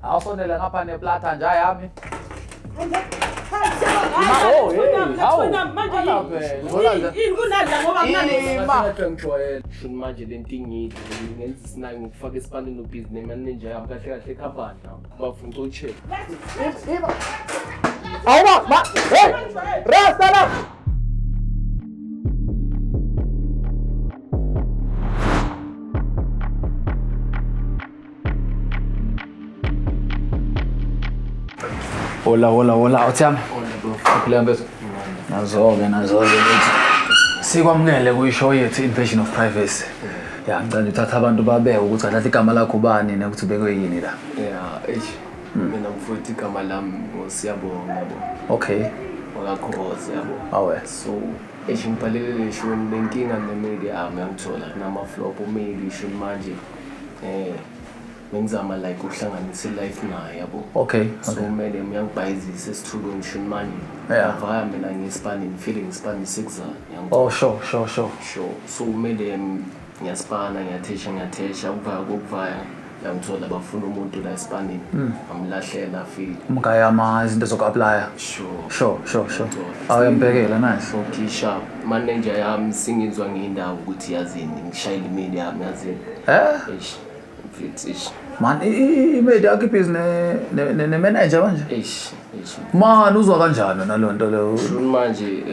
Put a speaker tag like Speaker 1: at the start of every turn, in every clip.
Speaker 1: Awusondele ngapha neplata nja yami. Oh, hey, hawu.
Speaker 2: Yini kunadla ngoba
Speaker 1: Ima.
Speaker 3: Shuni manje le nto ingidle ngenza isinayi ngokufaka esipanini ubhizi nemanenja yami kahle kahle khabani bafuna ucochela.
Speaker 1: Awuma, ma, hey! Rasta la. Hola, hola, hola, awuthami. Uphila mfethu. Nazo-ke, nazo-ke mfethu. Sikwamukele kwi-show yethu Invasion of Privacy. Ya, ngicela nje uthathe abantu babeke ukuthi kahle kahle igama lakho ubani nokuthi ubekwe yini la.
Speaker 3: Yeah, eish. Mina mfowethu igama lami nguSiyabonga yabo.
Speaker 1: Okay.
Speaker 3: Wakakhoza yabo.
Speaker 1: Awe.
Speaker 3: So eish ngibhalele le show nenkinga nemedia yami yangithola kunama-flop umeli shuni manje eh bengizama like ukuhlanganisa i-life naye yabo.
Speaker 1: Okay.
Speaker 3: So
Speaker 1: Okay.
Speaker 3: kumele uyangibhayizisa esithulweni shuni manje.
Speaker 1: Yeah.
Speaker 3: Ngavaya mina ngisipani ngifile ngisipani sekuzana yangithola.
Speaker 1: Oh, sure, sure, sure.
Speaker 3: Sure. So kumele ngiyaspana ngiyathesha ngiyathesha ukuvaya kokuvaya yangithola bafuna umuntu la esipanini ngamlahlela afike.
Speaker 1: Umgayama izinto zoku-aplaya.
Speaker 3: Sure.
Speaker 1: Sure, sure, sure. Awuyambhekela, nice.
Speaker 3: So kisha manager yami singizwa ngendawo ukuthi yazini ngishayela imeli yami yazini.
Speaker 1: Eh?
Speaker 3: Eish. Mfethu eish.
Speaker 1: Man, imedi yakho ibhizi ne-manager manje?
Speaker 3: Eish. Eish.
Speaker 1: Man, uzwa kanjani naloo nto leyo?
Speaker 3: Shuni manje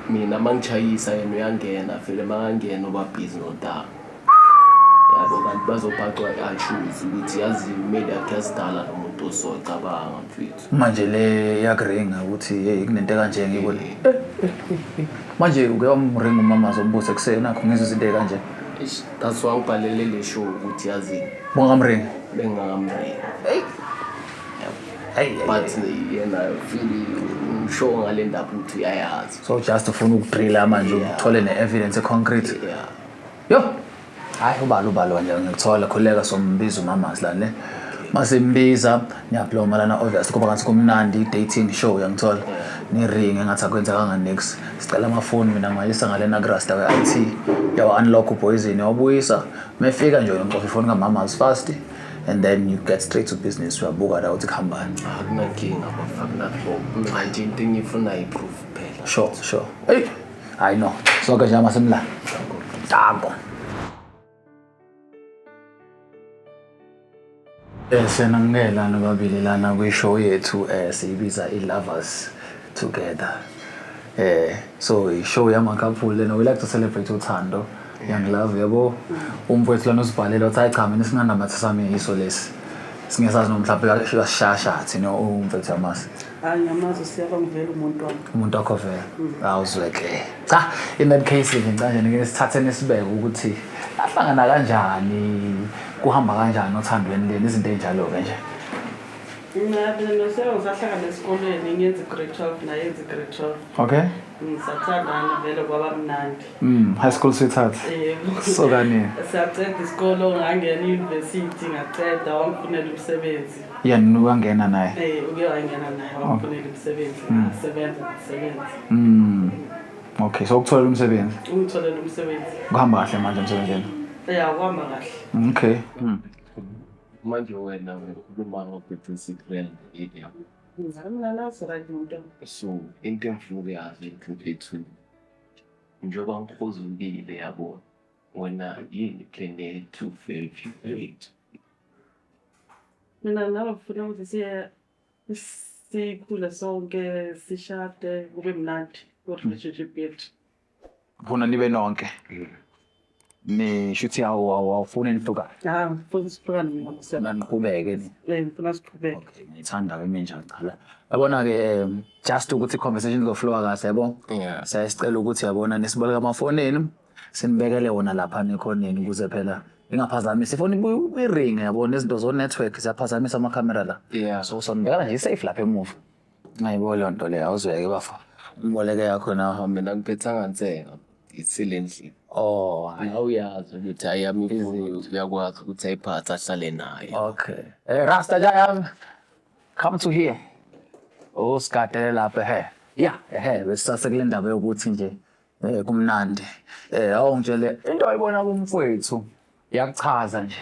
Speaker 3: mina mangishayisa yena uyangena vele makangena uba busy notaka. Yabo kanti bazobhacwa i-choose ukuthi yazi imeli yakhe yasidala lo muntu osocabanga mfethu.
Speaker 1: Manje le yakuringa ukuthi hey kunento ekanje ngibona. Manje uke wamringa umama zombuso ekuseni nakho ngizwe izinto ey'kanje.
Speaker 3: Eish, that's why ngibhalele le show ukuthi yazini
Speaker 1: Bongamringa.
Speaker 3: bengingakamringi.
Speaker 1: Hey, hey,
Speaker 3: But
Speaker 1: hey.
Speaker 3: yena feel ngisho ngale ndaba ukuthi uyayazi.
Speaker 1: So just ufuna ukudrilla manje
Speaker 3: Yeah.
Speaker 1: uthole ne-evidence e-concrete.
Speaker 3: Yeah.
Speaker 1: Yo. Hayi ubala ubala nje ngikuthola khuleka sombiza umama la ne. Masimbiza niyabloma lana obviously kuba ngathi kumnandi dating show uyangithola. Ni ring engathi akwenzakanga nix. Sicela amafoni mina ngayisa ngalena kurasta we-IT. Yawa unlock upoison yawubuyisa. Mefika nje uyomcofa ifoni kamama fast and then you get straight to business uyabuka la ukuthi kuhambani.
Speaker 3: Akunankinga bafana nakho. Mina nje into engiyifunayo i-proof kuphela.
Speaker 1: Sure, sure. Hey, I know. Sonke nje amasemla. Danko. Senangela nobabili lana kwi-show yethu siyibiza i-Lovers Together. So i-show yama-couple lena we like to celebrate uthando. Young love yabo. Umfowethu lana usibhalele wathi hayi cha mina singanambatha sami yiso lesi. Singesazi noma mhlawumbe uyasishasha thina umfowethu yamasi.
Speaker 2: Hayi ngiyamazi uSiyabonga vele umuntu wami.
Speaker 1: Umuntu wakho vele. Awuzweke. Cha, in that case ngicela nje ngike sithathe nesibeke ukuthi nahlangana kanjani, kuhamba kanjani othandweni leni izinto ey'njalo-ke nje.
Speaker 2: Mina noSiyabonga sahlangana esikolweni ngiyenza i-grade 12 naye yenza i-grade 12.
Speaker 1: Okay.
Speaker 2: Ngisathandana vele kwaba mnandi.
Speaker 1: High school sweetheart.
Speaker 2: Yebo.
Speaker 1: So kani.
Speaker 2: Siyaceda isikolo ngangena e-university ngaceda wangifunela umsebenzi.
Speaker 1: Yena wangena naye.
Speaker 2: Uke wangena naye wangifunela umsebenzi ngasebenza ngasebenza.
Speaker 1: Okay, so ukutholela umsebenzi.
Speaker 2: Ungitholele umsebenzi.
Speaker 1: Kuhamba kahle manje emsebenzini.
Speaker 2: Ya kuhamba kahle.
Speaker 1: Okay.
Speaker 3: Manje wena ukhuluma ngo-secret yabo.
Speaker 2: Mina nazi right umuntu wami.
Speaker 3: So into engifuna ukuyazi mfethu njengoba ngihuzukile yabo wena yini plan yethu yethu?
Speaker 2: Mina nawe ngifuna ukuthi siye sikhule sonke sishade kube mnandi ku-relationship yethu.
Speaker 1: Ufuna nibe nonke. Ni shuthi awufuni nihlukane.
Speaker 2: Hayi ngifuna sihlukane mina noSiyabonga.
Speaker 1: Niqhubeke ni.
Speaker 2: Ngifuna siqhubeke.
Speaker 1: Okay, ngiyithanda-ke mina njalo cha la. Yabona-ke just ukuthi i-conversation izoflowa kahle yabo.
Speaker 3: Yeah.
Speaker 1: Siyasicela ukuthi yabona nisiboleke amafoni enu sinibekele wona lapha ekhoneni ukuze phela ingaphazamisi ifoni iringe yabona izinto zo-network ziyaphazamisa amakhamera la.
Speaker 3: Yeah.
Speaker 1: So sonibekela nje i-safe lapha emuva. Ngayibo leyo nto leyo awuzweke bafa. Umboleke yakho nawe.
Speaker 3: Mina ngiphethanga nsenga isile endlini.
Speaker 1: Oh, hayi.
Speaker 3: Nawe uyazi ukuthi ayami ifoni uyakwazi ukuthi ayiphathe ahlale naye.
Speaker 1: Okay. Hey, Rasta Jayam, come to here. Oh, sigadele lapha he. Yeah, ehe, besisase kule ndaba yokuthi nje kumnandi. Awungitshele into ayibona kumfowethu yakuchaza nje.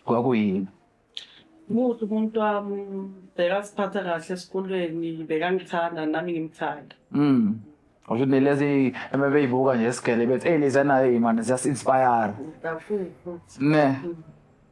Speaker 1: Kwakuyini?
Speaker 2: Muhle umuntu wami, bekasiphatha kahle esikolweni, bekangithanda nami ngimthanda.
Speaker 1: Usho ukuthi lezi ebebeyibuka nje esigele bethi hey lezana hey man ziyasi-inspire.
Speaker 2: Kakhulu futhi.
Speaker 1: Ne.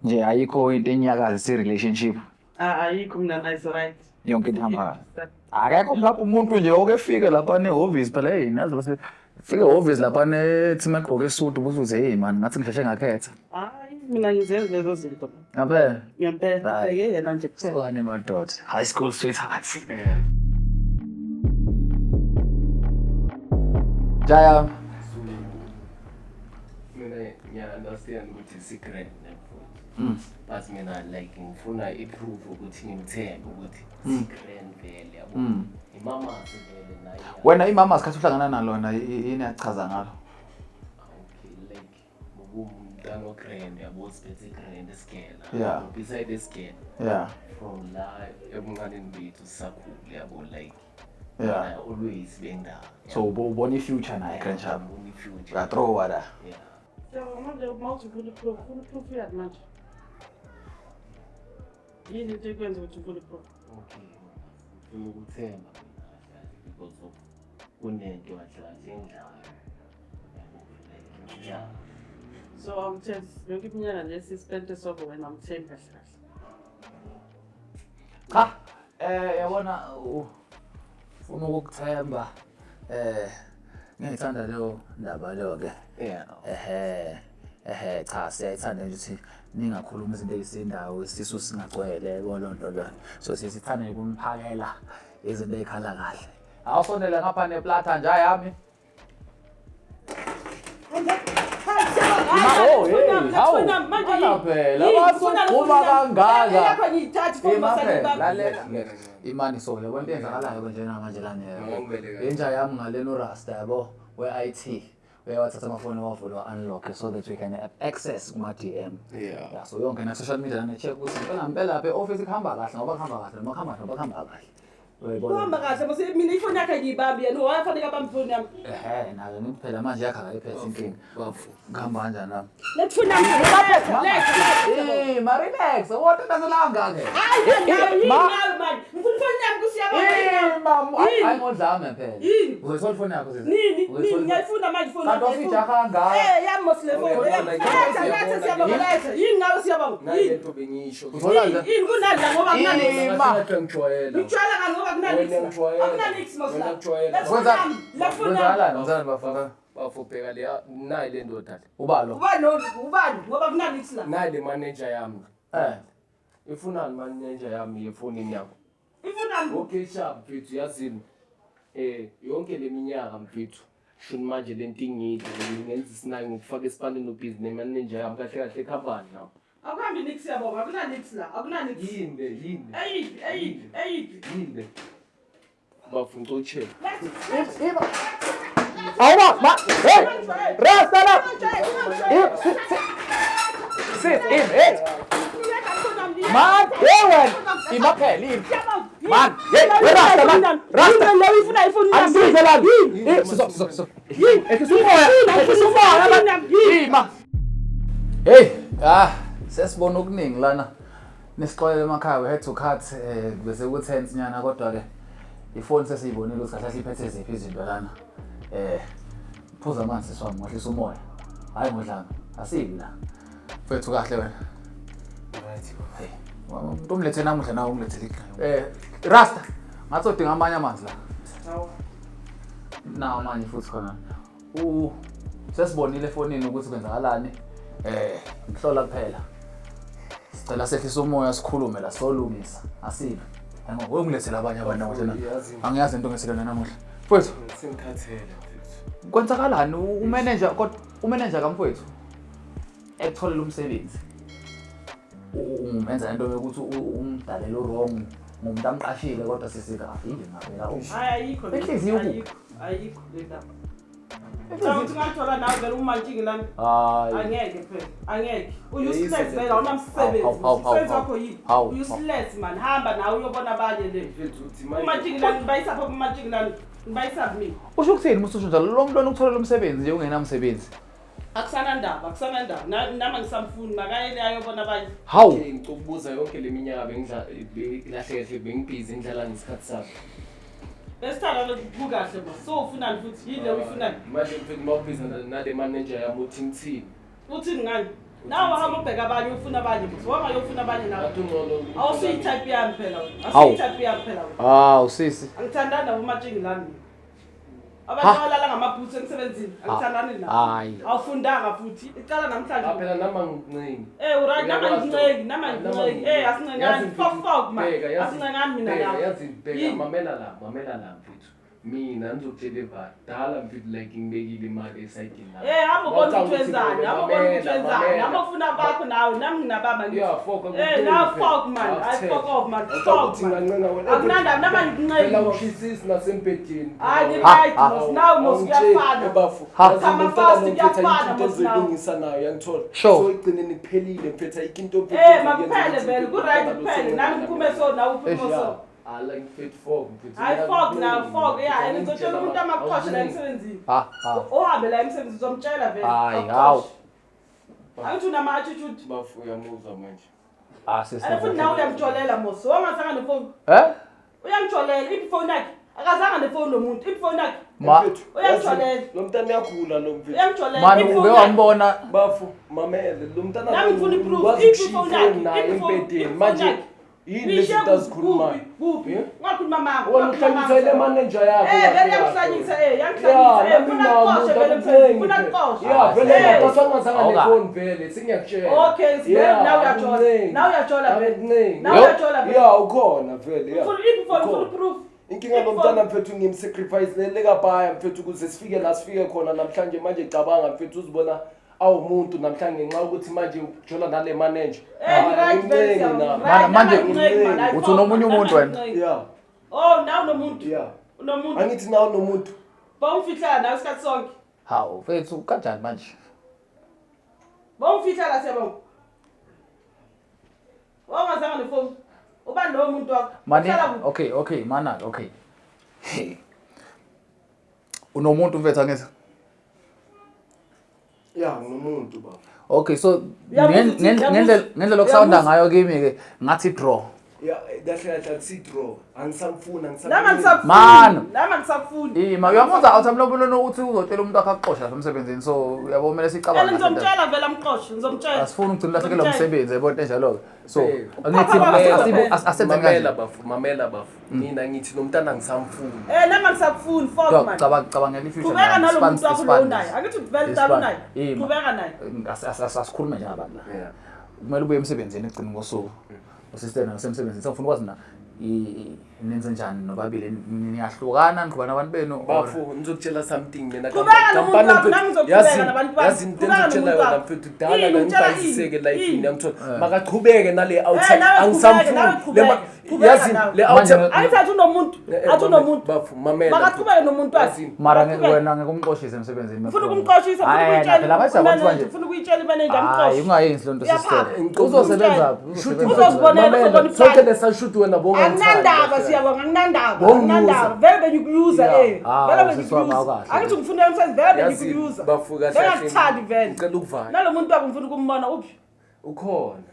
Speaker 1: Nje ayikho into enyakaza si-relationship.
Speaker 2: Ah, ayikho mina nice right.
Speaker 1: Yonke into ihamba kahle. Akekho mhlawumbe umuntu nje oke efike lapha nehhovisi phela hey nazi base fike ehhovisi lapha nethi magqoke isudu ubuze uthi hey man ngathi ngisheshe ngakhetha.
Speaker 2: Hayi mina ngizenzi lezo zinto.
Speaker 1: Ngempela.
Speaker 2: Ngempela
Speaker 1: Hayi.
Speaker 2: bheke yena nje kuphela.
Speaker 1: Sokane madoda. High school sweethearts. Jaya.
Speaker 3: Mina ngiya-understand ukuthi si-grand nemfundo. But mina like ngifuna i-proof ukuthi ngimthembe ukuthi si-grand vele yabo. Imamasi vele naye.
Speaker 1: Wena imama sikhathi uhlangana nalona yini yachaza ngalo?
Speaker 3: Okay, like ngokuwumntana o-grand yabo siphethe i-grand esigela.
Speaker 1: Yeah.
Speaker 3: Beside esigela.
Speaker 1: Yeah.
Speaker 3: From la ebuncaneni bethu sisakhula yabo like
Speaker 1: Yeah.
Speaker 3: I always bendawo.
Speaker 1: So ubona i-future naye grand sharp.
Speaker 3: Ngibona i-future.
Speaker 1: Uyathrowa la.
Speaker 3: Yeah.
Speaker 2: Siyabonga manje uma uthi ufuna i-proof, ufuna i-proof yani manje. Yini into ekwenza ukuthi ufune i-proof?
Speaker 3: Okay. Ngifuna ukuthemba mina kahle because of kunento kahle kahle endlayo. Yabo, like, yeah.
Speaker 2: So awumthembi yonke iminyaka nje esispente sonke wena awumthembi kahle kahle.
Speaker 1: Cha, yabona ufuna ukukuthemba. Ngiyayithanda leyo ndaba leyo ke.
Speaker 3: Yeah.
Speaker 1: Ehhe. Ehhe cha siyayithanda nje ukuthi ningakhuluma izinto ezisindawo isisu singagcwele yabo loo nto leyo. So siyasithanda nje ukuniphakela izinto ey'khala kahle. Awusondele ngapha neplata nje yami. Oh, hey, hawu. Mana phela, wasugquma kangaka. Ima phela, lalela. Imani so yabo into eyenzakalayo ke njena manje lana yabo. Inja yami ngalena uRasta yabo we-IT. Uyawathatha amafoni wavula wa-unlock so that we can have access kuma-DM.
Speaker 3: Yeah.
Speaker 1: Yeah, so yonke na social media lana check ukuthi impela ngempela lapha e-office kuhamba kahle ngoba kuhamba kahle noma kuhamba noma kuhamba kahle. Uyayibona?
Speaker 2: Kuhamba kahle mase mina ifoni yakhe ngiyibambi yena wayefanele abambe ifoni yami.
Speaker 1: Ehhe, nazo ngithi phela manje yakha akayiphethe inkinga.
Speaker 3: Bafu.
Speaker 1: Kuhamba kanjani nami?
Speaker 2: Letha ifoni yami. Letha, letha.
Speaker 1: Eh, ma-relax, wotatazela ke.
Speaker 2: Hayi
Speaker 1: Ma-
Speaker 2: nawe manje. Ngifuna ifoni yami kusiyabonga.
Speaker 1: Eh, mam,
Speaker 2: Yini?
Speaker 1: hayi ngodlame phela.
Speaker 2: Yini?
Speaker 1: Uzoyithola ifoni yakho sisi.
Speaker 2: Nini?
Speaker 1: Uzoyithola
Speaker 2: Nini?
Speaker 1: ifoni.
Speaker 2: Ngiyayifuna manje ifoni
Speaker 1: Kanti
Speaker 2: yami.
Speaker 1: wasijaha kangaka.
Speaker 2: Eh, yami mos le phone.
Speaker 3: Okay,
Speaker 2: Yami.
Speaker 3: like,
Speaker 2: Letha, letha siyabonga letha. Yini nawe siyabonga?
Speaker 3: Nayi
Speaker 2: Yini?
Speaker 3: lento bengiyisho.
Speaker 1: Uthola nje.
Speaker 2: Yini kunani la ngoba kunani?
Speaker 1: Ima.
Speaker 3: Ngathi ngijwayela.
Speaker 2: Ngijwayela ngani ngoba kunani?
Speaker 3: Wena ngijwayela.
Speaker 2: Akunani mos la.
Speaker 3: Wena ngijwayela.
Speaker 2: Letha ifoni yami. Letha ifoni yami.
Speaker 1: Kwenzakalani? Kwenzakalani bafaka?
Speaker 3: Bafo bheka leya nayi le ndoda le.
Speaker 1: Ubalo.
Speaker 2: Ubani lo? Ubani? Ngoba kunani la.
Speaker 3: Nayi le manager yami.
Speaker 1: Eh.
Speaker 3: Ifunani manager yami efonini yakho?
Speaker 2: Ifunani?
Speaker 3: Okay sharp mfethu yazini. Yonke le minyaka mfethu. Shuni manje lento ingidle ngenza isinaki ngikufaka esipanini ubhizi nemanager yami kahle kahle khabani nawo.
Speaker 2: Akuhambi nix siyabonga. Akunani la. Akunani.
Speaker 3: Yini le yini le
Speaker 2: Eyiphi? Eyiphi? Eyiphi?
Speaker 3: yini le. Bafo ngicela
Speaker 2: Letha.
Speaker 1: Awuba, ma, hey! Rasta la! Sis, im, hey! Man, hey wena! Ima phela, im. Man, hey, we Rasta man. Rasta. Angisize lana. Eh, stop, stop, stop. Ehlisa umoya, ehlisa umoya man. Ima. Hey, ah, sesibona okuningi lana. Nisixolele emakhaya, we had to cut bese ku tense nyana kodwa ke ifoni sesiyibonile ukuthi kahle iphethe ziphi izinto lana. Phuza amanzi siswami, wehlisa umoya. Hayi ngodlame, asibi la. Mfethu kahle wena.
Speaker 3: Right.
Speaker 1: Hey, umuntu omlethe namuhla nawe ungilethele ikhaya. Rasta, ngathi udinga amanye amanzi la. Nawo amanye futhi khona. Sesibonile efonini ukuthi kwenzakalani. Ngihlola kuphela. Sicela sehlise umoya sikhulume la solungisa. Asibi. Ngoba ungilethele abanye abantu namuhla na.
Speaker 3: Yazi.
Speaker 1: Angiyazi into ongilethelena namuhla. Mfethu,
Speaker 3: Sengikhathele mfethu.
Speaker 1: kwenzakalani umanager kodwa umanager kamfowethu ekutholela umsebenzi. Ungenza into yokuthi umdalele wrong ngumuntu amqashile kodwa sisikahle ngapela.
Speaker 2: Hayi ayikho. le.
Speaker 1: Inhliziyo kuphi?
Speaker 2: Ayikho. Ayikho le ndaba. Cha uthi ngathola nawe vele umantshiki lana.
Speaker 1: Hayi.
Speaker 2: Angeke phela. Angeke. Useless
Speaker 3: Yize
Speaker 2: vele awunamsebenzi.
Speaker 1: Hawu, hawu, hawu,
Speaker 2: Umsebenzi
Speaker 1: hawu.
Speaker 2: wakho yini?
Speaker 1: Hawu,
Speaker 2: Useless man. Hamba nawe uyobona abanye le.
Speaker 3: Mfethu uthi manje
Speaker 2: Umantshiki lana ngibayisaphi umantshiki lana. Ngibayisaphi mina.
Speaker 1: Usho ukuthini mususho njalo lo mntwana ukutholela umsebenzi nje ungenamsebenzi.
Speaker 2: Akusanandaba, akusanandaba. Nami angisamfuni, makayele ayobona abanye.
Speaker 1: Hawu.
Speaker 3: Okay, ngicela yonke le minyaka kahle kahle bengibhizi ngidlala ngesikhathi sami.
Speaker 2: Besithanda kukahle ma. So ufunani futhi? Yini le uyifunani?
Speaker 3: Manje mfethu mawubhizi nale manager yami uthi ngithini?
Speaker 2: Uthini ngani? Nawe hamba ubheka abanye ufuna abanye mos. Wangayofuna abanye nawe.
Speaker 3: Ngathi ungcono.
Speaker 2: Awusiyi-type yami phela wena.
Speaker 1: Hawu.
Speaker 2: Awusiyi-type yami phela wena.
Speaker 1: Hawu sisi.
Speaker 2: Angithandani nabo matshingi lami. Abantu abalala ngamabhutsi emsebenzini, angithandani nabo.
Speaker 1: Hayi.
Speaker 2: Awufundanga futhi. Icala namhlanje.
Speaker 3: Ah, phela nami angikuncengi.
Speaker 2: Eh uright, nami
Speaker 3: Uyakwazi
Speaker 2: angincengi,
Speaker 3: lokho.
Speaker 2: nami
Speaker 3: Nami
Speaker 2: angincengi. Eh asincenyani.
Speaker 3: Yazi
Speaker 2: Fuck
Speaker 3: mfethu,
Speaker 2: fuck man.
Speaker 3: bheka, yazi-
Speaker 2: Asincenyani mina
Speaker 3: bheka,
Speaker 2: nawe.
Speaker 3: yazi bheka
Speaker 2: Yini?
Speaker 3: mamela la mfethu. Mina ngizokutshela eva dala mfethu like ngibekile imali esayidini lami.
Speaker 2: Eh hamba ubone
Speaker 3: Wacanga
Speaker 2: ukuthi
Speaker 3: ukuthi
Speaker 2: wenzani,
Speaker 3: mina,
Speaker 2: hamba ubone ukuthi
Speaker 3: mamela,
Speaker 2: wenzani.
Speaker 3: mamela.
Speaker 2: Hamba ufuna bakho nawe, nami nginababa ngithi.
Speaker 3: Yeah, fuck,
Speaker 2: Eh
Speaker 3: akukhulumi
Speaker 2: now
Speaker 3: phela.
Speaker 2: fuck man. I
Speaker 3: Awukuthethe.
Speaker 2: fuck off man.
Speaker 3: Awucabanga
Speaker 2: Fuck
Speaker 3: ukuthi
Speaker 2: man.
Speaker 3: ngingancenga wena.
Speaker 2: Akunandaba nami angikuncengi.
Speaker 3: Phela
Speaker 2: mos.
Speaker 3: ushisisi nasembhedeni.
Speaker 2: Hayi
Speaker 1: Ha,
Speaker 2: right
Speaker 1: ha.
Speaker 2: mos. Now mos
Speaker 3: Awungitsheli,
Speaker 2: kuyafana.
Speaker 3: ebafo.
Speaker 1: Ha.
Speaker 3: Yazi
Speaker 2: Khama
Speaker 3: lo mntana
Speaker 2: fast
Speaker 3: lo mfethu ayikho
Speaker 2: kuyafana
Speaker 3: into
Speaker 2: mos now.
Speaker 3: ozoyilungisa nayo yangithola.
Speaker 1: Sure.
Speaker 3: So ekugcineni kuphelile mfethu ayikho into mfethu
Speaker 2: Eh
Speaker 3: ozoyenza
Speaker 2: makuphele
Speaker 3: ukuthi
Speaker 2: vele
Speaker 3: mfethu
Speaker 2: ku right
Speaker 3: umntana lo
Speaker 2: kuphele.
Speaker 3: sengena
Speaker 2: Nami
Speaker 3: nami.
Speaker 2: ngiphume so nawe uphume
Speaker 1: Eish,
Speaker 2: so.
Speaker 3: Ah, like mfethu fuck mfethu.
Speaker 2: Hayi fuck now fuck yeah and
Speaker 3: Ngiyakutshela
Speaker 2: ngizotshela umuntu
Speaker 3: mama,
Speaker 2: amaxhoshe la
Speaker 3: awuncengi.
Speaker 2: emsebenzini.
Speaker 1: Ha ha.
Speaker 2: Ohambe la emsebenzini uzomtshela vele.
Speaker 1: Hayi,
Speaker 2: Akuxoshe.
Speaker 1: hawu.
Speaker 2: Angithi unama attitude.
Speaker 3: Bafu uyamuzwa manje.
Speaker 1: Ah sisi.
Speaker 2: And futhi nawe uyamjolela mos. Wangazanga nefoni.
Speaker 1: Eh?
Speaker 2: Uyamjolela iphi ifoni yakhe? Akazanga nefoni lo muntu. Iphi ifoni yakhe?
Speaker 1: Ma
Speaker 3: Mfethu,
Speaker 2: Uyamjolela.
Speaker 3: yazi, Lo mntana uyagula lo mfethu.
Speaker 2: Uyamjolela.
Speaker 1: Man
Speaker 2: iphi
Speaker 1: uke
Speaker 2: ifoni yakhe?
Speaker 1: wambona
Speaker 3: Bafu mamele lo mntana
Speaker 2: Nami ngifuna i-proof.
Speaker 3: wazi
Speaker 2: Iphi
Speaker 3: ukushiya
Speaker 2: ifoni yakhe?
Speaker 3: ifoni naye
Speaker 2: Iphi ifoni?
Speaker 3: embhedeni.
Speaker 2: Iphi ifoni
Speaker 3: Manje
Speaker 2: yakhe?
Speaker 3: yini
Speaker 2: Uyishiye
Speaker 3: lezi zinto azikhulumayo?
Speaker 2: Kuphi?
Speaker 3: Eh?
Speaker 2: Ungakhuluma manga.
Speaker 3: Wena uhlanyisa ile manager yakho.
Speaker 2: Eh vele
Speaker 3: kahle
Speaker 2: yangihlanyisa
Speaker 3: kahle.
Speaker 2: eh yangihlanyisa eh
Speaker 3: nami
Speaker 2: funa
Speaker 3: nawo
Speaker 2: kuxoshe
Speaker 3: umuntu
Speaker 2: vele
Speaker 3: akuthenge
Speaker 2: mfethu funa
Speaker 3: phela.
Speaker 2: kuxoshe.
Speaker 3: Yeah, vele
Speaker 2: Eh.
Speaker 3: ngapha angazange
Speaker 1: Awuka.
Speaker 3: nefoni vele sengiyakutshela.
Speaker 2: Okay, vele
Speaker 3: Yeah,
Speaker 2: nawe uyajola.
Speaker 3: akuningi.
Speaker 2: Nawe uyajola vele.
Speaker 3: Akuningi.
Speaker 2: Nawe
Speaker 1: Yo.
Speaker 2: uyajola vele.
Speaker 3: Yeah, ukhona vele. Yeah.
Speaker 2: Ufuna iphi ifoni ufuna
Speaker 3: Ukhona.
Speaker 2: proof.
Speaker 3: Inkinga lo mntana mfethu ngimsacrifice lekabhaya mfethu ukuze sifike la sifike khona namhlanje manje cabanga mfethu uzibona awumuntu namhlanje ngenxa yokuthi manje ujola nale manager.
Speaker 2: Eh
Speaker 3: Hayi,
Speaker 2: right vele
Speaker 3: akuningi
Speaker 2: siyabonga.
Speaker 3: nami.
Speaker 1: Mana, manje-
Speaker 2: Right, man, hayi,
Speaker 1: Uthi
Speaker 2: fuck,
Speaker 1: unomunye
Speaker 2: man,
Speaker 1: umuntu wena?
Speaker 2: angincengi.
Speaker 3: Yeah,
Speaker 2: Oh nawe unomuntu.
Speaker 3: yeah.
Speaker 2: Unomuntu.
Speaker 3: Angithi nawe unomuntu.
Speaker 2: Bawumfihlela nawe isikhathi sonke.
Speaker 1: Hawu mfethu kanjani manje?
Speaker 2: Bawumfihlela siyabonga. Wawungazanga nefoni. Ubani lowo muntu wakho?
Speaker 1: Mani
Speaker 2: Uhlala kuphi?
Speaker 1: okay okay mana okay. Hey. Unomuntu mfethu angithi?
Speaker 3: Yeah, nginomuntu baba.
Speaker 1: Okay so
Speaker 2: Uyamuzwa uthini?
Speaker 1: ngendlela ngendlela okusawunda
Speaker 2: Uyamuzwa?
Speaker 1: ngayo kimi ke ngathi draw.
Speaker 3: Yeah, kahle kahle akusi draw. Angisamfuni, angisamfuni.
Speaker 2: Nami angisakufuni.
Speaker 1: Man.
Speaker 2: Nami angisakufuni.
Speaker 1: Ima uyamuzwa awuthamlobulona ukuthi uzotshela umuntu wakhe akuxoshe lapha emsebenzini so uyabo kumele sicabange.
Speaker 2: Ela ngizomtshela vele amxoshe, ngizomtshela.
Speaker 1: Asifuni ukugcina ulahlekelwa umsebenzi yabo into enjalo ke. So
Speaker 3: Eh.
Speaker 1: angithi
Speaker 2: Upapa
Speaker 1: asenze
Speaker 3: Mamela
Speaker 1: kanje.
Speaker 3: bafu, mamela bafu. Mina ngithi lo mntana angisamfuni.
Speaker 2: Eh nami angisakufuni, fuck man.
Speaker 1: Cabanga cabangela i-future.
Speaker 2: Qhubeka
Speaker 1: man.
Speaker 2: nalo
Speaker 1: Span-
Speaker 2: muntu wakho
Speaker 1: span-
Speaker 2: lo unaye. Angithi vele dala
Speaker 1: span.
Speaker 2: unaye.
Speaker 1: Ima.
Speaker 2: Qhubeka naye.
Speaker 1: Asikhulume njengabantu la.
Speaker 3: Yeah.
Speaker 1: Kumele ubuye emsebenzini ekugcina ngosuku. Usister nasemsebenzini sengifuna ukwazi na nenze njani nobabili niyahlukana niqhuba nabantu benu or-
Speaker 3: Bafu, ngizokutshela something mina.
Speaker 2: Qhubeka nomuntu
Speaker 3: Kampani
Speaker 2: wakho,
Speaker 3: mfethu,
Speaker 2: nami ngizoqhubeka nabantu bami.
Speaker 3: Yazi into
Speaker 2: Qhubeka
Speaker 3: engizokutshela
Speaker 2: nomuntu
Speaker 3: yona
Speaker 2: wakho.
Speaker 3: mfethu dala
Speaker 2: Yini, ungitshela
Speaker 3: ngibhayisiseke
Speaker 2: ini?
Speaker 3: lifini
Speaker 2: Yini?
Speaker 3: yangithola. Makaqhubeke nale outside
Speaker 2: nawe qhubeke,
Speaker 3: angisamfuni.
Speaker 2: nawe
Speaker 3: Le ma-
Speaker 2: qhubeke, qhubeka
Speaker 3: Yazi
Speaker 2: nawe.
Speaker 3: le outside
Speaker 1: Manje-
Speaker 2: Angithi athi unomuntu,
Speaker 3: Eh, eh,
Speaker 2: athi unomuntu.
Speaker 3: Bafu, mamela.
Speaker 2: Makaqhubeke nomuntu wakhe.
Speaker 3: Yazini.
Speaker 1: Mara
Speaker 2: Makaqhubeke.
Speaker 1: wena ngeke umxoshise emsebenzini.
Speaker 2: Ufuna ukumxoshisa, ufuna
Speaker 1: Hayi,
Speaker 2: ukuyitshela
Speaker 1: phela abathi abantu manje.
Speaker 2: imanager, ufuna ukuyitshela imanager
Speaker 1: Hayi
Speaker 2: amxoshe.
Speaker 1: ungayenzi lento sister.
Speaker 2: Uyaphapha.
Speaker 1: Uzosebenza phi?
Speaker 3: Shuthi
Speaker 2: Uzozibonela,
Speaker 3: Mamela,
Speaker 2: uzobona
Speaker 3: Sonke
Speaker 2: iplani.
Speaker 3: lesa shoot wena bonga.
Speaker 2: Anginandaba siyabonga, anginandaba,
Speaker 3: Bongiyuza.
Speaker 2: anginandaba. Vele bengikuyuza
Speaker 3: Yeah.
Speaker 2: eh.
Speaker 1: Ah,
Speaker 2: Vele
Speaker 1: usisi wami
Speaker 2: bengikuyuza.
Speaker 1: awukahle.
Speaker 2: Angithi ngifuna umsebenzi vele
Speaker 3: Yazi,
Speaker 2: bengikuyuza.
Speaker 3: bafu kahle
Speaker 2: Vele
Speaker 3: kahle,
Speaker 2: angikuthandi vele.
Speaker 3: Ngicela ukuvala.
Speaker 2: Nalo muntu wakho ngifuna ukumbona uphi?
Speaker 3: Ukhona.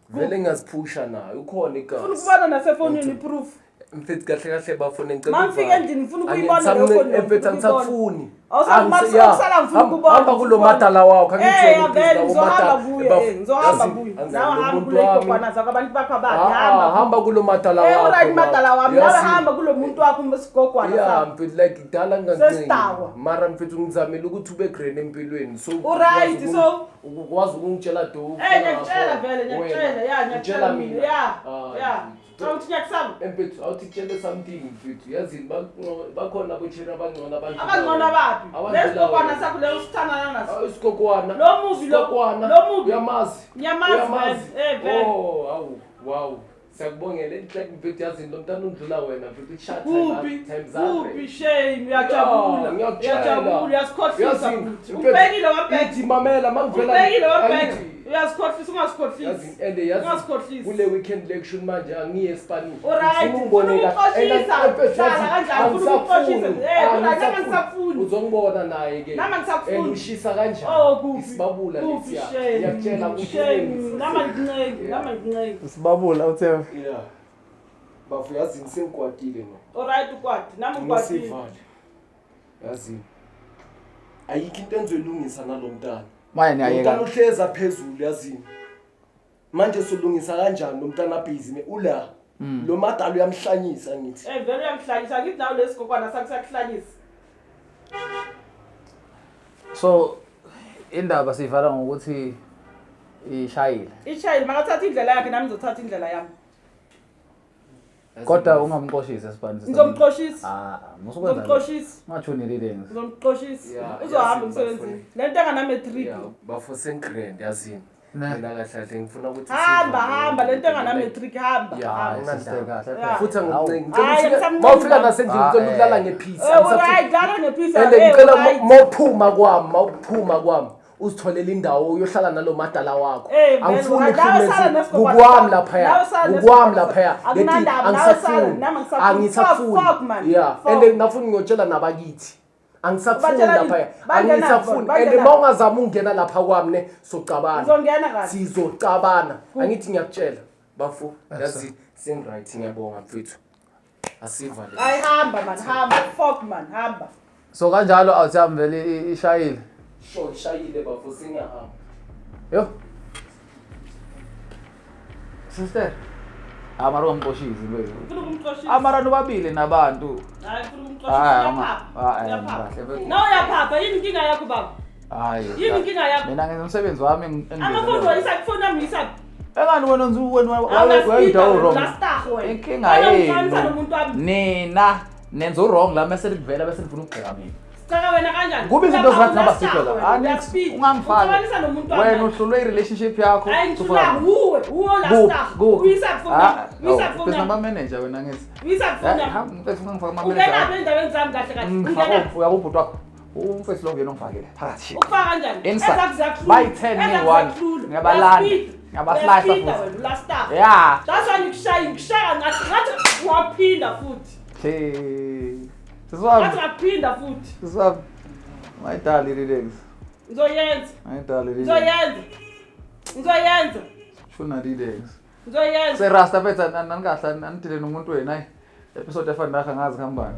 Speaker 3: Vele ngiyaziphusha naye, ukhona
Speaker 2: Ngifuna
Speaker 3: igazi.
Speaker 2: ukubona nasefonini iproof.
Speaker 3: Mfethu kahle kahle bafuna ngicela.
Speaker 2: Ma ngifika endlini ngifuna ukuyibona leyo phone leyo,
Speaker 3: Mfethu
Speaker 2: ngifuna ukuyibona.
Speaker 3: angisafuni.
Speaker 2: Awusakusala ngifuna ukubona.
Speaker 3: Hamba kulo madala wakho
Speaker 2: Eh ya vele ngizohamba kuye, eh ngizohamba kuye. Nawe hamba kule igogwana zakho abantu bakho ababi hamba.
Speaker 3: Hamba kulo madala
Speaker 2: Eh
Speaker 3: wakho.
Speaker 2: uright madala wami, nawe
Speaker 3: Yazi-
Speaker 2: hamba kulo muntu wakho esigogwana
Speaker 3: Yeah,
Speaker 2: sakho.
Speaker 3: mfethu like kudala ngingancengi.
Speaker 2: Sesidawa.
Speaker 3: Mara mfethu ngizamele ukuthi ube grand empilweni. So
Speaker 2: Uright, so-
Speaker 3: ukwazi ukungitshela do.
Speaker 2: Eh ngiyakutshela vele, ngiyakutshela, ya ngiyakutshela mina.
Speaker 3: mina.
Speaker 2: Ya.
Speaker 3: Ah,
Speaker 2: Ya. Cha uthi ngiyakusaba.
Speaker 3: Mfethu awuthi tshele something mfethu. Yazini bakhona abocheri abangcono abandlula
Speaker 2: Abangcono
Speaker 3: wena.
Speaker 2: abaphi?
Speaker 3: Abandlula
Speaker 2: Lesigogwana
Speaker 3: wena.
Speaker 2: sakho leyo sithandana naso.
Speaker 3: Awu, isigogwana.
Speaker 2: Lo mubi lo-
Speaker 3: Isigogwana.
Speaker 2: lo mubi.
Speaker 3: Uyamazi.
Speaker 2: Ngiyamazi
Speaker 3: Uyamazi.
Speaker 2: vele, eh, vele.
Speaker 3: Oh, awu, wow. Siyakubongela enhle mfethu yazini lo mntana undlula wena mfethu chat
Speaker 2: Kuphi?
Speaker 3: times
Speaker 2: Kuphi shame uyajabula.
Speaker 3: Yeah, ngiyakutshela.
Speaker 2: Uyajabula uyasikhohlisa
Speaker 3: Yazini,
Speaker 2: futhi.
Speaker 3: mfethu,
Speaker 2: Ubhekile wabheka.
Speaker 3: ithi mamela mangivela
Speaker 2: Ubhekile wabheka.
Speaker 3: angithi,
Speaker 2: Uyazikhohlisa ungazikhohlisi.
Speaker 3: Yazi and yazi
Speaker 2: Ungazikhohlisi.
Speaker 3: kule weekend lecture manje angiye esipanini.
Speaker 2: Alright,
Speaker 3: Ngifuna ungibone
Speaker 2: ufuna
Speaker 3: kahle.
Speaker 2: ukuxoshisa.
Speaker 3: And mfethu,
Speaker 2: Hlala
Speaker 3: yazi,
Speaker 2: kanjani, ufuna ukuxoshisa.
Speaker 3: angisafuni,
Speaker 2: Eh, alright, nami
Speaker 3: angisafuni.
Speaker 2: angisafuni.
Speaker 3: Uzongibona naye ke.
Speaker 2: Nami angisafuni.
Speaker 3: And ushisa kanjani?
Speaker 2: Oh kuphi?
Speaker 3: Isibabula
Speaker 2: Kuphi
Speaker 3: lesiya.
Speaker 2: shame.
Speaker 3: Ngiyakutshela ukuthi
Speaker 2: Shame. Nami angikuncengi, nami angikuncengi.
Speaker 1: Isibabula uthe
Speaker 3: Yeah. Bafu yazi ngisengikwatile no.
Speaker 2: Alright ukwati, nami ngikwatile.
Speaker 3: Ngisivale. Yazi. Ayikho into enzoyilungisa nalomntana.
Speaker 1: manje
Speaker 3: Lo mntana
Speaker 1: niyayeka.
Speaker 3: uhleza phezulu yazini. Manje solungisa kanjani lo mntana busy ne ula. Lo madala uyamhlanyisa ngithi.
Speaker 2: Eh vele uyamhlanyisa ngithi nawe lesigogwana sakho siyakuhlanyisa.
Speaker 1: So indaba siyivala ngokuthi ishayile.
Speaker 2: Ishayile makathatha indlela yakhe nami ngizothatha indlela yami.
Speaker 1: Kodwa ungamxoshisi esipani.
Speaker 2: Ngizomxoshisa.
Speaker 1: Ah, musukwenza.
Speaker 2: Ngizomxoshisa.
Speaker 1: Ungathuni readings.
Speaker 2: Ngizomxoshisa.
Speaker 3: Yeah,
Speaker 2: Uzohamba
Speaker 3: yazi
Speaker 2: emsebenzini.
Speaker 3: bafuna.
Speaker 2: Le nto engana-matric.
Speaker 3: Yeah, bafo sengigrand yazini.
Speaker 1: Ne.
Speaker 3: Mina kahle kahle ngifuna ukuthi
Speaker 2: Hamba
Speaker 3: sivale.
Speaker 2: hamba le nto engana-matric hamba.
Speaker 3: Yeah,
Speaker 2: hamba.
Speaker 1: Hayi sister kahle.
Speaker 2: Yeah.
Speaker 3: Futhi angikuncengi.
Speaker 2: Hayi,
Speaker 3: Ngicela ufike
Speaker 2: ngisamncenga.
Speaker 3: mawufika nasendlini
Speaker 1: Ah,
Speaker 3: ngicela ukulala
Speaker 1: eh.
Speaker 3: ngepeace.
Speaker 2: Eh
Speaker 3: Angisafuni.
Speaker 2: alright dlala ngephisa.
Speaker 3: And
Speaker 2: Eh
Speaker 3: ngicela
Speaker 2: alright.
Speaker 3: mawuphuma kwami, mawuphuma kwami uzitholele indawo uyohlala nalo madala wakho.
Speaker 2: Eh, vele,
Speaker 3: Angifuni
Speaker 2: alright. Nawe sala
Speaker 3: ukuhlukumezeka.
Speaker 2: nesigogwana
Speaker 3: Kukwami
Speaker 2: sakho.
Speaker 3: laphaya.
Speaker 2: Nawe sala
Speaker 3: Kukwami
Speaker 2: nesigogwana
Speaker 3: laphaya.
Speaker 2: sakho.
Speaker 3: Leti
Speaker 2: Akunandaba, nawe sala,
Speaker 3: angisafuni.
Speaker 2: nami angisafuni.
Speaker 3: Angisafuni.
Speaker 2: Fuck, fuck, man.
Speaker 3: Yeah.
Speaker 2: Fuck.
Speaker 3: And ngafuni ngiyotshela nabakithi. Angisafuni
Speaker 2: Ubatshela nini?
Speaker 3: laphaya.
Speaker 2: Bangenaphi
Speaker 3: Angisafuni.
Speaker 2: bona?
Speaker 3: And
Speaker 2: Bangenaphi?
Speaker 3: mawungazama ukungena lapha kwami ne socabana.
Speaker 2: Ngizongena kahle.
Speaker 3: Sizocabana. Angithi ngiyakutshela. Bafo, yazi sengiright ngiyabonga mfethu. Asivale.
Speaker 2: Hayi hamba man hamba. Fuck man hamba.
Speaker 1: So kanjalo awuthami vele ishayile.
Speaker 3: Sho ishayile bafo sengiyahamba.
Speaker 1: Yo. Sister. Amara ungamxoshisi mfethu.
Speaker 2: Ufuna ukumxoshisa.
Speaker 1: Amara nobabili nabantu.
Speaker 2: Hayi ufuna ukumxoshisa.
Speaker 1: Hayi,
Speaker 2: Uyaphapha.
Speaker 1: hayi,
Speaker 2: Uyaphapha.
Speaker 1: kahle mfethu.
Speaker 2: Nawe uyaphapha yini inkinga yakho baba?
Speaker 1: Hayi.
Speaker 2: Yini inkinga yakho?
Speaker 1: Mina ngenza umsebenzi wami
Speaker 2: Amafoni
Speaker 1: engibizele.
Speaker 2: wayisa ifoni yami uyisaphi?
Speaker 1: Engani wena nzu wena wayida wrong. Inkinga
Speaker 2: yenu.
Speaker 1: yenu.
Speaker 2: Nomuntu wami.
Speaker 1: Nina nenza wrong la mase livela bese nifuna ukugxeka mina.
Speaker 2: Sicaka wena kanjani?
Speaker 1: Kuba izinto
Speaker 2: Uyaphapha,
Speaker 1: ezingathi ngaba
Speaker 2: uyasitaka
Speaker 1: sikho la.
Speaker 2: wena,
Speaker 1: Anix
Speaker 2: uyaspeed.
Speaker 1: ungangifaki.
Speaker 2: Uxabanisa nomuntu wami.
Speaker 1: Wena uhlulwe i-relationship yakho.
Speaker 2: Hayi ngihlula wuwe, wuwe la staff. Uyisaphi phone yami? Uyisaphi phone yami?
Speaker 1: Ama manager wena ngithi.
Speaker 2: Uyisaphi phone yami?
Speaker 1: Hamba mfethu ungangifaka ama
Speaker 2: Ungenaphi
Speaker 1: manager.
Speaker 2: endaweni zami kahle kahle? Ungenaphi?
Speaker 1: Uyakubhuti wakho. Umfethu lo ngena ungifakele phakathi.
Speaker 2: Ukufaka kanjani?
Speaker 1: Inside.
Speaker 2: Ezakho ziyakuhlula.
Speaker 1: Bayi-10
Speaker 2: Ezakho
Speaker 1: ngiyi-one.
Speaker 2: ziyakuhlula.
Speaker 1: Ngiyabalanda.
Speaker 2: Uyaspeed.
Speaker 1: Ngiyabaslice
Speaker 2: Uyaspeeda
Speaker 1: futhi.
Speaker 2: wena, ula staff.
Speaker 1: Yeah.
Speaker 2: That's why ngikushaya, ngikushaya ngathi ngathi waphinda futhi.
Speaker 1: Hey. Siswami.
Speaker 2: Ngathi ngaphinda futhi.
Speaker 1: Siswami. Mayidali relax.
Speaker 2: Ngizoyenza.
Speaker 1: Mayidali relax.
Speaker 2: Ngizoyenza. Ngizoyenza.
Speaker 1: Shuna relax.
Speaker 2: Ngizoyenza.
Speaker 1: Serasta mfethu nanikahle anidile nomuntu wenu hayi. Episode efana nakho angazi kuhambani.